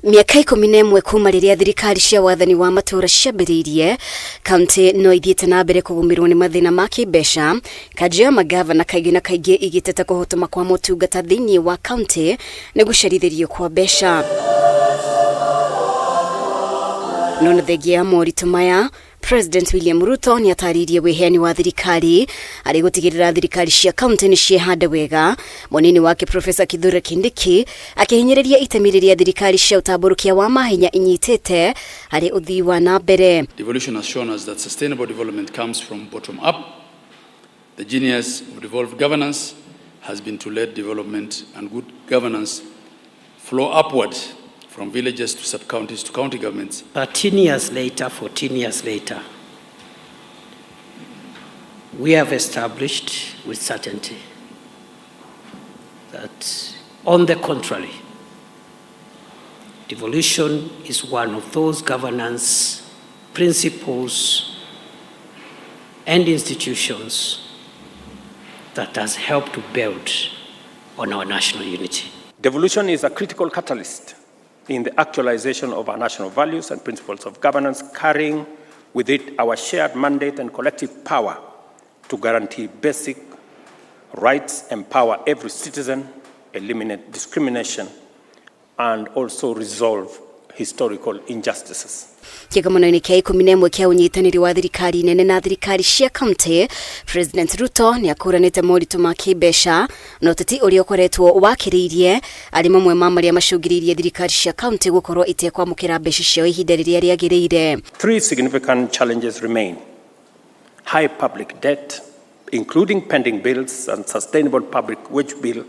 Mĩaka 11 kuma rĩrĩa thirikari cia wathani wa matũũra ciambĩrĩirie, kaunti no ithiĩte na mbere kũgũmĩrwo nĩ mathĩna ma kĩmbeca, kanjũ ya magavana kaingĩ na kaingĩ igĩteta kũhotoma kwa motungata thĩinĩ wa kaunti nĩ gũcerithĩrio kwa mbeca. No na thengia ya moritũ maya, President William Ruto nĩ atarĩirie wĩheani wa thirikari arĩ gũtigĩrĩra thirikari cia kaunti nĩ ciehanda wega. Mũnini wake Professor Kithure Kindiki akĩhinyĩrĩria itemi rĩrĩa thirikari cia ũtambũrũkia wa mahenya inyitĩte harĩ ũthii wa na mbere. Devolution has shown us that sustainable development comes from bottom up. The genius of devolved governance has been to let development and good governance flow upward from villages to sub-counties to county governments. 13 years later, 14 years later, we have established with certainty that, on the contrary, devolution is one of those governance principles and institutions that has helped to build on our national unity. Devolution is a critical catalyst in the actualization of our national values and principles of governance, carrying with it our shared mandate and collective power to guarantee basic rights, empower every citizen, eliminate discrimination, and also resolve historical injustices. Kĩgomano-inĩ kĩa 11 kĩa ũnyitanĩri wa thirikari nene na thirikari cia kaunti, President Ruto nĩ akũranĩte moritũ ma kĩmbeca na ũteti ũrĩa ũkoretwo wakĩrĩirie arĩ mamwe ma marĩa macũngĩrĩirie thirikari cia kaunti gũkorwo itekwamũkĩra mbeca ciao ihinda rĩrĩa rĩagĩrĩire. Three significant challenges remain: high public debt, including pending bills and sustainable public wage bill,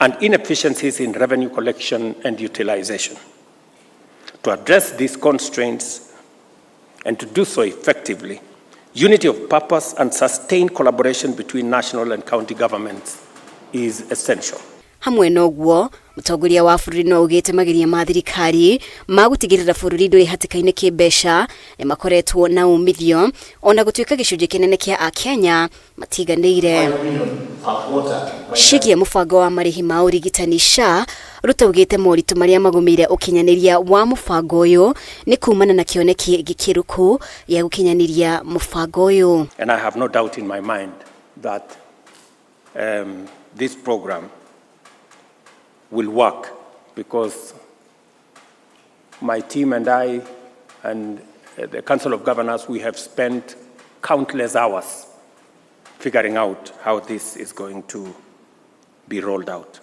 and inefficiencies in revenue collection and utilization. To address these constraints and to do so effectively, unity of purpose and sustained collaboration between national and county governments is essential. Hamwe na ũguo, mũtongoria wa bũrũri no augĩte mageria ma thirikari ma gũtigĩrĩra bũrũri ndũrĩ hatĩka-inĩ kĩmbeca nĩ makoretwo na umithio, ona gũtuĩka gĩcunjĩ kĩnene kĩa akenya matiganĩire. Ciĩgiĩ mũbango wa marĩhi ma ũrigitani SHA, Ruto augĩte moritũ marĩa magũmĩire ũkinyanĩria wa mũbango ũyũ nĩ kumana na kĩoneki gĩkĩrũku gĩa gũkinyanĩria mũbango ũyũ. And I have no doubt in my mind that this program will work because my team and I and the Council of Governors, we have spent countless hours figuring out how this is going to be rolled out.